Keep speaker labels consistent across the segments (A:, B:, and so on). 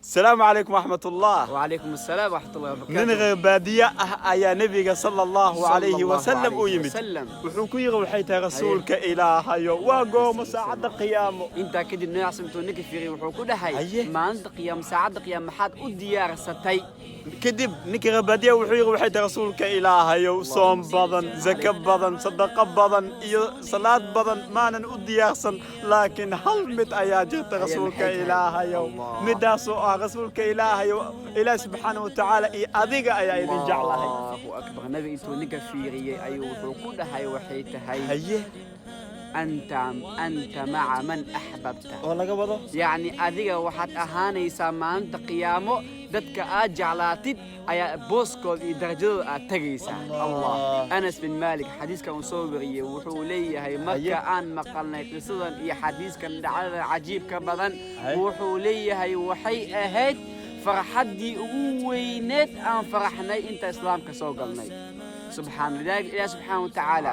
A: Asalaamu calaykum waraxmatullah.
B: وعليكم السلام ورحمة الله
A: Nin
B: وبركاته.
A: Reer baadiye ah ayaa Nebiga sala Allahu calayhi wasalam u yimid.
B: وسلم.
A: Wuxuu ku yidhi, waxay tahay, Rasuulka Ilaahayo, waa goorma saacadda qiyaamo?
B: Intaa kadib Nabi Xasan intuu ninka fiiriyey, wuxuu ku dhahay, "Maalinta qiyaam, saacadda qiyaam maxaad u diyaarsatay?"
A: Kadib ninkii reer baadiye wuxuu yidhi, waxay tahay, Rasuulka Ilaahayow, soom badan, zako badan, sadaqo badan iyo salaad badan maanan u diyaarsan, laakiin hal mid ayaa jirta, Rasuulka
B: Maxay tahay?
A: Ilaahayow.
B: Allah.
A: Midaasoo ah, Rasuulka Ilaahayow, Ilaah subxaana wa tacaala iyo adiga ayaa idin jeclahay.
B: Allahu akbar. Nabi intuu ninka fiiriyey ayuu wuxuu ku dhahay, waxay tahay, "أنت مع من أحببت."
A: Oo laga wado?
B: Yacni adiga waxaad ahaanaysaa maalinta qiyaamo dadka aad jeclaatid ayaa booskooda iyo darajadooda aad tegaysaa. Allah. Anas bin Malik xadiiskan uu soo wariyey, wuxuu leeyahay, marka aan maqalnay qisadan iyo xadiiskan, dhacdadan cajiibka badan, wuxuu leeyahay, waxay ahayd farxaddii ugu weyneed aan faraxnay inta Islaamka soo galnay. Subxaan lidaalika, Ilaah subxaana wa tacaala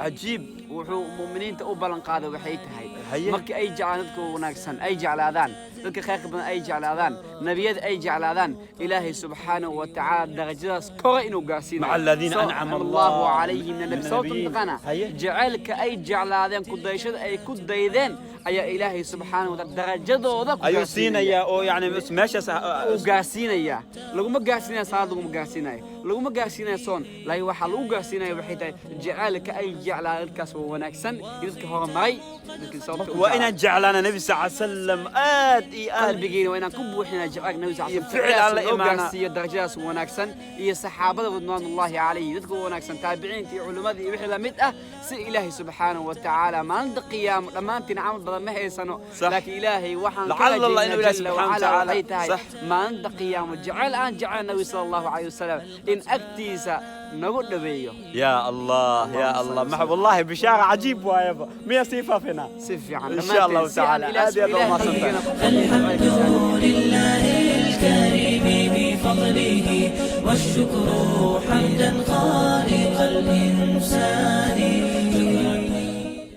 B: wuxuu mu'miniinta u ballan qaaday, waxay tahay, markii ay jeclaan dadka wanaagsan, ay jeclaadaan dadka khayrka badan, ay jeclaadaan nebiyada, ay jeclaadaan Ilaahay subxaanahu wa tacaala, darajadaas kore inuu gaarsiinayo.
A: مع الذين أنعم
B: الله
A: الله
B: عليهم من
A: من
B: النبي. Sababta
A: النبيين.
B: mataqaana? Jacaylka ay jeclaadeen, ku dayashada ay ku daydeen ayaa Ilaahay subxaanahu wa tacaala darajadooda ku
A: ayuu
B: gaarsiinaya.
A: Siinayaa oo yani meeshaas.
B: Uu gaarsiinayaa. Laguma gaarsiinaya salaad, laguma gaarsiinayo, laguma gaarsiinayo soon, laakiin waxaa lagu gaarsiinaya waxay tahay jacaylka ay jeclaadeen dadkaas waa wanaagsan iyo dadka horumaray, dadkii sababta u
A: Waa
B: jeclaa.
A: Inaan jeclaana Nebi sal salam aad iyo aad.
B: Qalbigeena waa inaan ku buuxinaa jacaylka Nabi sal
A: Iyo ficil aan la
B: loo
A: imaanaa.
B: Gaarsiiyo darajadaas wanaagsan iyo saxaabada ridwaanullahi calayhi, dadka wanaagsan, taabiciinta iyo culimmada iyo wixii lamid ah, si Ilaahay subxaanahu wa tacaala maalinta qiyaamo, dhammaantiin camal badan ma haysano, laakiin Ilaahay waxaan ka
A: لعل الله
B: rajaynaa
A: إنه إلهي
B: jalla
A: سبحانه
B: wacala
A: وتعالى.
B: waxay tahay maalinta qiyaamo jecel aan jecel Nabi sala Allahu calayhi wasalam in agtiisa nagu dhaweeyo.
A: يا الله يا الله، ما والله بشارة عجيب وايبا ميا صفة فينا.
B: Si fiican.
A: إن شاء الله
B: Dhammaanteen si aan
A: تعالى.
B: Ilaah
A: aad iyo aad
B: Ilaahay
A: waa mahadsantahay.
B: qalbigeena ku
C: الحمد لله الكريم بفضله، والشكر حمدا خالق الإنسان شكرا.